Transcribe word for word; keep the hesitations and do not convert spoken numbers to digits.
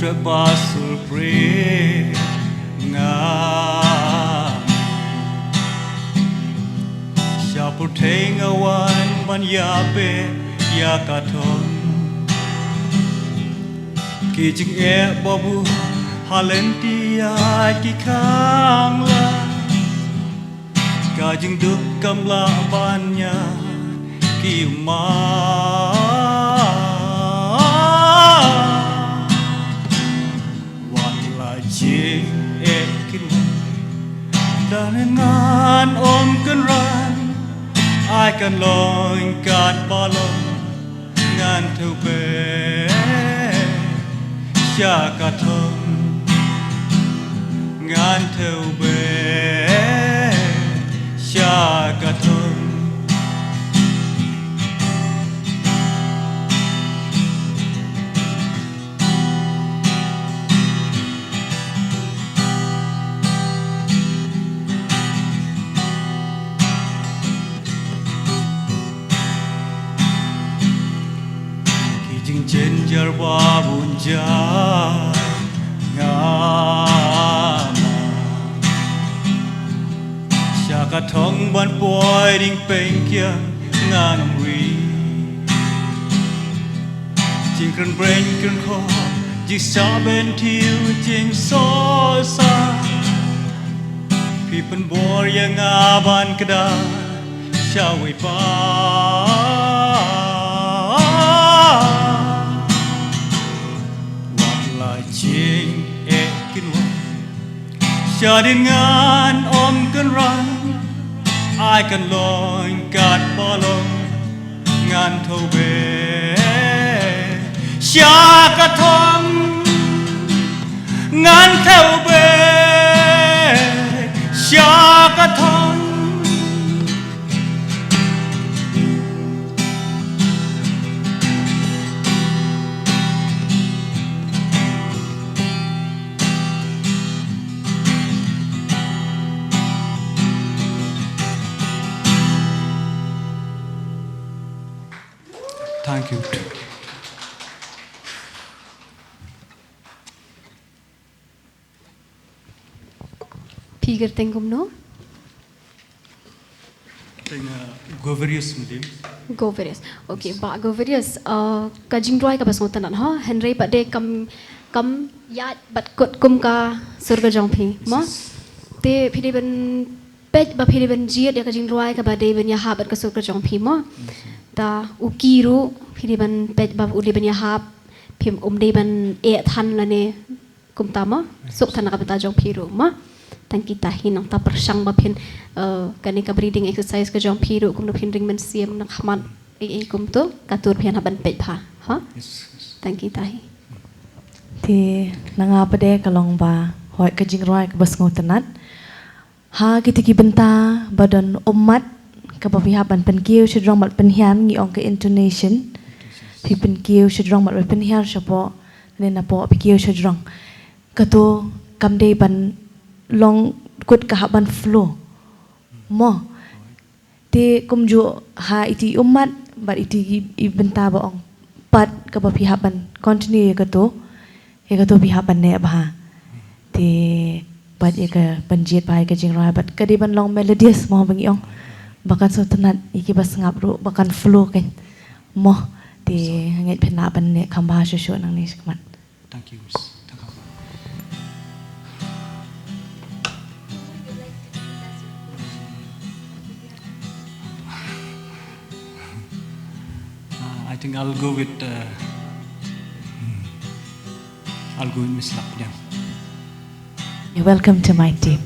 Ba surprise nga sha pyrthei nga wan ban ïa peit ïa ka thong. Ki jingeh ba buh ha lynti ïa ki khang la, ka jingduk kam lah ban ïa ki ma. Wat la jingeh kin wan, da ngan ym kynran, ai kan long kat ba long. Ngan thew beit sha ka thong, ngan thew beit sha ka thong. Ki jingjynjar ba bun jait nga ma sha ka thong ban poi ding peng kiang ngan ym ri. Jingkren breng kren khop, jingsa ben thiew, jingsosa. Phi pynbor ïa nga ban kda sha wei pa. Wat la jingeh kin wan, shadien ngan ym kynran, ai kan long kat ba long. Ngan thew beit sha ka thong, ngan thew beit sha ka thong. Thank you. Phi kyrteng kumno? Teng, uh, Goverius Mdim. Goverius. Okay, yes. Bah Goverius, uh, ka jingrwai kaba sngewtynnat ho, hynrei pat de kam, kam ïaid bad kut kum ka sur ka jong phi, mo? Yes. Te phi dei ban peit ba phi dei ban jied ïa ka jingrwai kaba dei ban ïahap bad ka sur ka jong phi, mo? Yes. Ta u ki ruh phi dei ban peit ba u dei ban ïahap, phim um dei ban eh than lane kumta mo, suk than na ka bynta jong phi ruh mo. Tang kita hi nangta pyrshang ba phin, eh, kane ka breathing exercise ka jong phi ruh kumno phin ring mynsiem na khmat ei ei kumto, ka tur phin hap ban peit bha. Ha? Yes, yes. Tang kita hi. Te na nga pat de ka long ba hoi ka jingrwai kaba sngewtynnat. Ha kiti ki bynta ba don ummat kaba phi hap ban pynkiew shajrong bad pynhiar, ngi ong ka intonation. Phi pynkiew shajrong bad pynhiar shapoh, ne napoh phi kiew shajrong. Kato kam dei ban long kut ka hap ban flow. Mo. Te kumjuh ha iti ummat bad iti i, i bynta ba ong pat kaba phi hap ban continue ïa kato, ïa kato phi hap ban neh bha. Te pat ïa ka ban jied bha ïa ka jingrwai bad ka dei ban long melodious mo ba ngi ong. Ba kan sngewtynnat ïa kiba sngap ruh ba kan flow kan. Mo te ngeit phin lah ban neh kham bha shuh shuh nangne shakhmat. Thank you, miss. Thank you. Uh, I think I'll go with, uh, I'll go with Miss Lapdiang. You're welcome to my team.